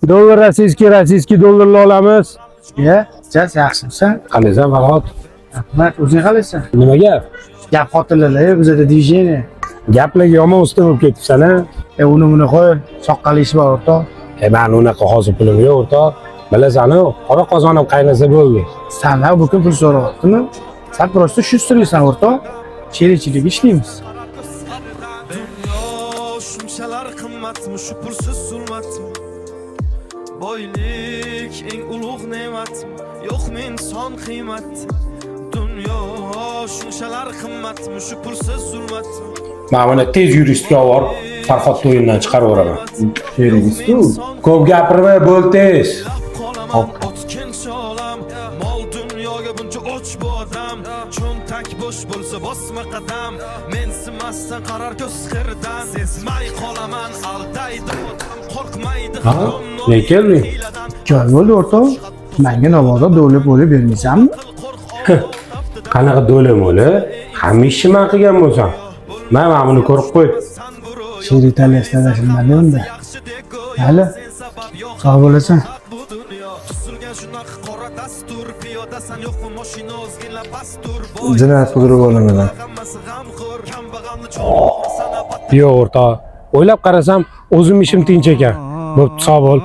Dollar российский, российский dollarlar olamiz. Ya, jas yaxshimisan? Qalaysan, Farhod? Rahmat, o'zing qalaysan? Nima gap? Gap xotinlar, bizada движение. Gaplarga yomon usta bo'lib ketibsan, a? E, uni buni qo'y, soqqali ish bor, o'rtoq. E, mani unaqa hozir pulim yo'q, o'rtoq. Bilasan-u, qora qozonim qaynasa bo'ldi. Sanlar bu kun pul so'rayaptimi? San просто шустрый san, o'rtoq. Sherikchilik ishlaymiz. Dunyo shunchalar qimmatmi, shu pulsiz zulmatmi? Boylik eng ulug' ne'matmi, yo'qmi inson qiymat? Dunyo shunchalar qimmatmi, shu pulsiz zulmatmi? Men buni tez yuristga olib borib, Farhodni o'yindan chiqarib yuboraman. Sherigisiz-ku. Ko'p gapirma, bo'l tez. Qolaman o'tkinchi olam, mol dunyoga buncha o'ch bu odam. Cho'ntak bo'sh bo'lsa, bosma qadam. Mensimasdan qarar ko'z xirdan. Sezmay qolaman, aldaydi odam, qo'rqmaydi. Ha? Ne kelding? 2 oy bo'ldi, o'rtoq. Menga mabodo доля bo'lib bermaysanmi? Qanaqa доля mo'li? Hamma ishni man qilgan bo'lsam. Mana buni ko'rib qo'y. Sherik tanlashda adashilmadi unda. Mayli. Sog' bo'lasan. Bu dunyo tuzilgan shunaqa qora dastur. Piyodasan, yo'qmi mashina, ozgina pastur. Jinoyat qidirib olaman. Hammasi g'amxo'r, kambag'alni cho'loq sanab. Yo'q, o'rtoq. O'ylab qarasam, o'zim ishim tinch ekan. Bo'pti, sog' bo'l.